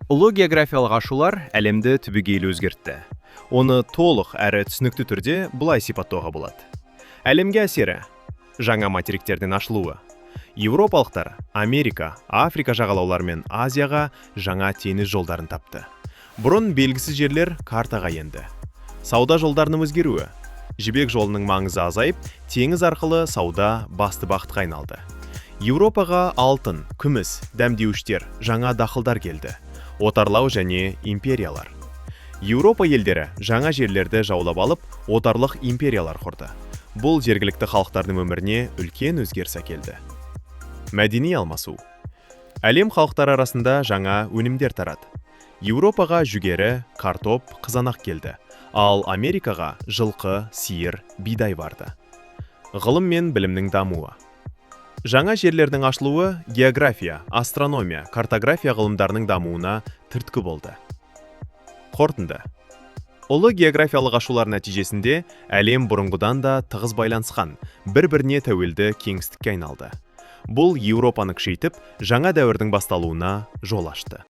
Ұлы географиялық ашулар әлемді түбегейлі өзгертті. Оны толық әрі түсінікті түрде былай сипаттауға болады. Әлемге әсері: жаңа материктердің ашылуы. Еуропалықтар Америка, Африка жағалаулары мен Азияға жаңа теңіз жолдарын тапты. Бұрын белгісіз жерлер картаға енді. Сауда жолдарының өзгеруі. Жібек жолының маңызы азайып, теңіз арқылы сауда басты бағытқа айналды. Еуропаға алтын, күміс, дәмдеуіштер, жаңа дақылдар келді. Отарлау және империялар. Еуропа елдері жаңа жерлерді жаулап алып, отарлық империялар құрды. Бұл жергілікті халықтардың өміріне үлкен өзгеріс әкелді. Мәдени алмасу. Әлем халықтары арасында жаңа өнімдер тарады. Еуропаға жүгері, картоп, қызанақ келді. Ал Америкаға жылқы, сиыр, бидай барды. Ғылым мен білімнің дамуы. Жаңа жерлердің ашылуы география, астрономия, картография ғылымдарының дамуына түрткі болды. Қорытынды. Ұлы географиялық ашулар нәтижесінде әлем бұрынғыдан да тығыз байланысқан, бір-біріне тәуелді кеңістікке айналды. Бұл Еуропаны күшейтіп, жаңа дәуірдің басталуына жол ашты.